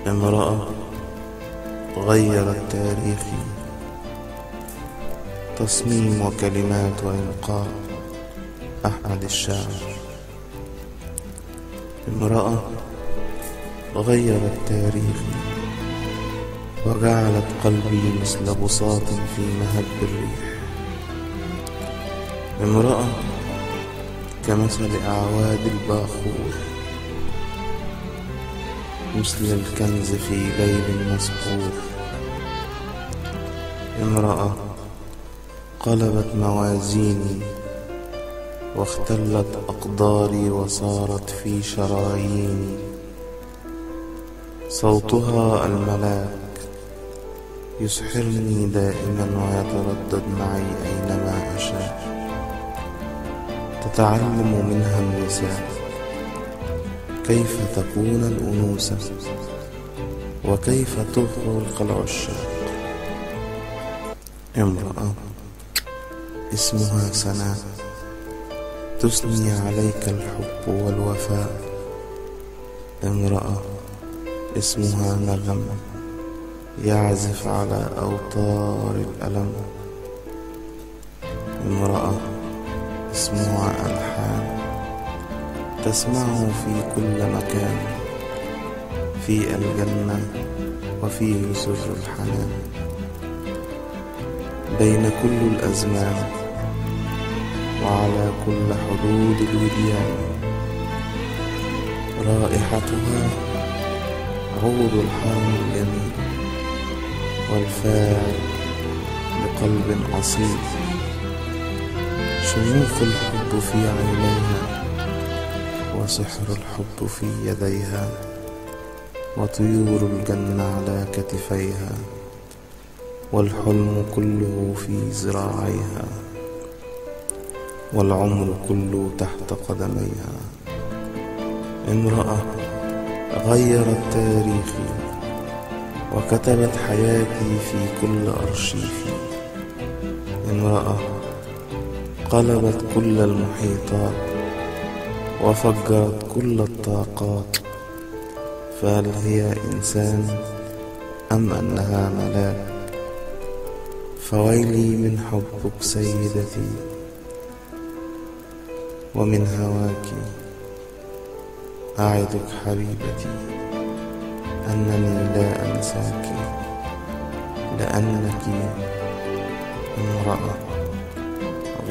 امرأة غيرت تاريخي، تصميم وكلمات وإلقاء أحمد الشاعر. امرأة غيرت تاريخي وجعلت قلبي مثل بساط في مهب الريح. امرأة كمثل أعواد الباخور، مثل الكنز في ليل مسحور. امرأة قلبت موازيني واختلت أقداري وصارت في شراييني. صوتها الملاك يسحرني دائما ويتردد معي أينما أشاء. تتعلم منها النساء كيف تكون الأنوثة وكيف تغرق العشاق. امرأة اسمها سناء تثني عليك الحب والوفاء. امرأة اسمها نغم يعزف على أوتار الألم. امرأة اسمها ألحان تسمعه في كل مكان، في الجنة وفيه سر الحنان. بين كل الأزمان وعلى كل حدود الوديان، رائحتها عود الحرم الجميل والفاعل بقلب أصيل. شموخ الحب في عينيها وسحر الحب في يديها، وطيور الجنة على كتفيها والحلم كله في ذراعيها والعمر كله تحت قدميها. امرأة غيرت تاريخي وكتبت حياتي في كل أرشيفي. امرأة قلبت كل المحيطات وفجرت كل الطاقات. فهل هي إنسان أم أنها ملاك؟ فويلي من حبك سيدتي ومن هواك. أعدك حبيبتي أنني لا أنساك، لأنك امرأة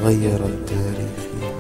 غيرت تاريخي.